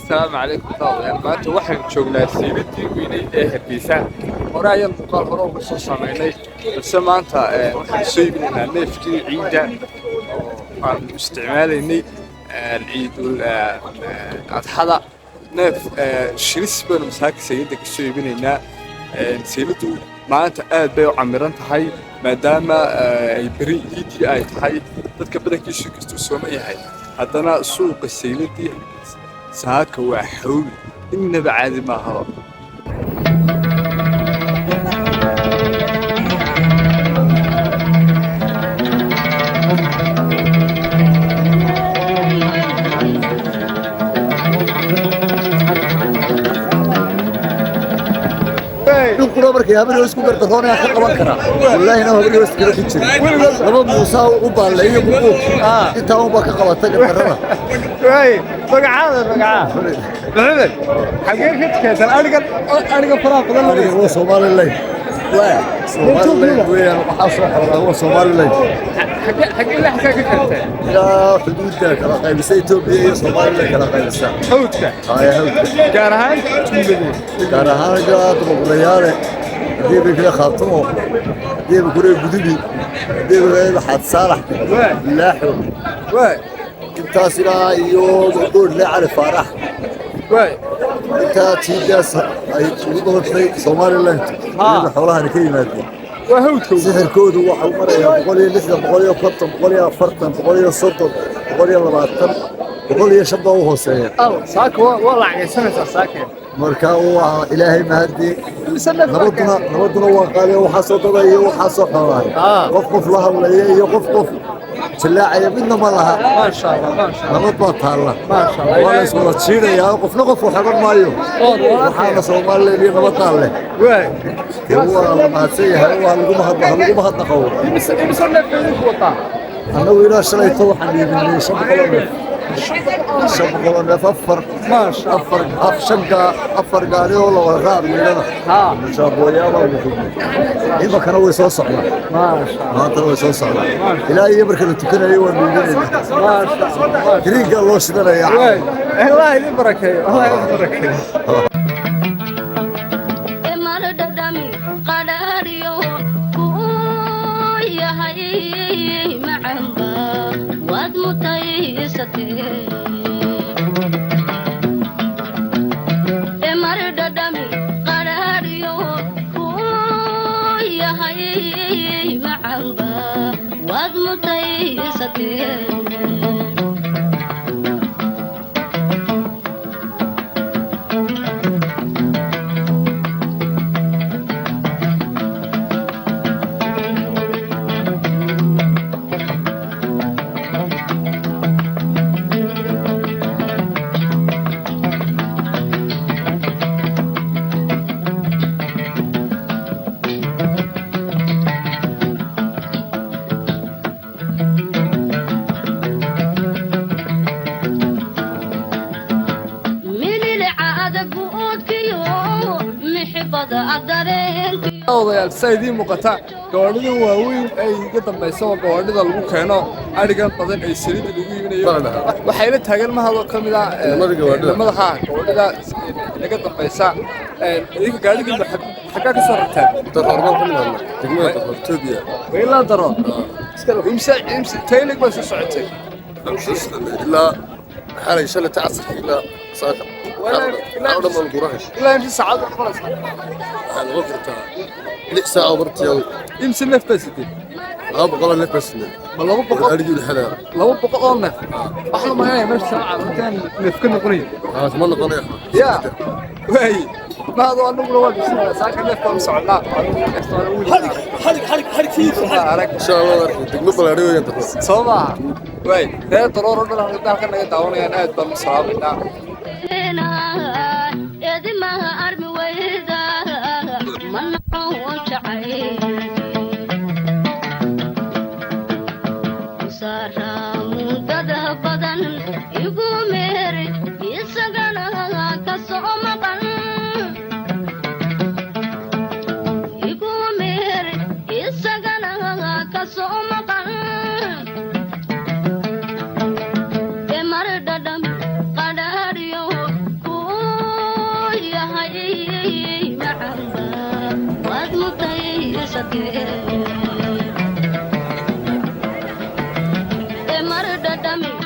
Asalaamu calaykum daawadayaal. Maanta waxaan joognaa sayladii weyneyd ee Hargeysa. Hore ayaan muuqaal hore uga soo samaynay, balse maanta waxaan soo iibinaynaa neefkii ciidda oo aan isticmaalaynay ciidul adxada. Neef shilis baynu masaaka sayladda ka soo iibinaynaa. Sayladdu maanta aad bay u camiran tahay, maadaama ay beri ciiddii ay tahay. Dadka badankiisu kastuu sooma yahay, haddana suuqa sayladii Hargeysa saaka waa xawli, innaba caadi maahaba. Dhulkuna markay habeen isku gardaroonaya ka qaban karaa. Wallaahina habeen hoos kala ku jira laba muusaa u baalleeyo buquuq intaa unbaa ka qabata gardarrada. Waay, magacaada? Magacaa Maxamed. Xagee ka tukaysan arigan, ariga faraha badan? Aniga waa Somaliland, Somaliland weeyaan. Waxaa soo xorada waa Somaliland. Xagee ilaa xagee ka karteen? Ilaa xuduudda kala qaybisa Etoobiya iyo Somaliland kala qaybisa. Hawdka? Haya, hawdka. Gaar ahaan tuuladeen? Gaar ahaan ilaa Dabaqulayaale, haddii bay kala Khaatumo, haddii bay kule Gudubi, haddii bay kule Xaad Saalax, Laaxo, intaas ilaa iyo Goodle Cali Faarax. Intaa tiidaas ay ugu doortay Somaliland iyada xoolahani ka yimaadeen. Waa hawdka. Sixirkoodu waxau marayaa 160, 150, 140, 130, 120, 105 baa u hooseeya. Saaka waa lacagaysanaysaa saaka. Marka waa Ilaahay mahadii. Mise neef? Nabaduna waa qaaliya. Waxaasoo dada iyo waxaasoo xoolahay, qof qof la hadlaya iyo qof qof jillaacaya midna ma laha. Maasha Allah, maasha Allah. Nabad baa taalla. Maasha Allah. Waa la iswada jiidayaa, qofna qof wax odhan maayo. Waxaana Somaliland iyo nabadaa leh. Dee waa la mahadsan yahay, waa lagu mahad lagu mahadnaqo. Imise neef bay idinku wataa? Annagu ilaa shalayto waxaan iibinay 500 oo neef, 500 oo neef, afar Maasha. afar af shan gaa afar gaari oo la wada raar miidhana shaabooyaa baanu xidhnay. Iminkana way soo socdaan. Maasha. Maantana way soo socdaan. Ilaa iyo marka la tukanayo waan iibinayna. Maasha Allah. Gariinkaa loo shidanayaa. Waay, Allah idin barakeeyo, Allah idin barakeeyo. Mardhadhami qadhaadhiyo kuu yahay macamba waad mutaysatee. Mardhadhami qadhaadhiyo kuu yahay macamba waad mutaysatee. Mililicada guudkiyo mixibada dareenkiyo. Odayaal, saa idiin muuqata, gawaadhidan waaweyn ay iga dambaysa oo gawaadhida lagu keeno adhigan badan ee saliidda lagu iibinayo. Waxay la taagan mahadoo ka mid ah inamada haa gawaadhida inaga dambaysa. Idinka gaadhigiinba xaggaa ka soo rarteen? Ilaa Daro. Imse taylig baa soo socotay? Ilaa xalay, shalay casarka ilaa saaka. Dhan baan gurahay. Ilaa imse saacad u noqonaysaa? Waxaa noqon kartaa 6 saac oo bartiya. Imse neef baa siteen? 200 neef baa sinay. Ma 200? Adhigii lixdaa. 200 oo neef. Wax la maganaya meesha saaca intaan neef ka noqonayo. Ma noqonayo. Ya waay, mahado, anaguna waa bisinaa. Saaka neef baan u soconnaa. Arag. Insha Allah degmo balaadhi weeyaan Daroor. Soo maaha? Waay, reer Daroor oo dhan halkan naga daawanayaan aad baan u salaamaynaa. Edimaha armi wayda manaxoon jacayl saramudada badan igu meher isagana ka soo maqan igu meher isagana ka soo maqan mardhadham qadhaadhiyo. Dhami.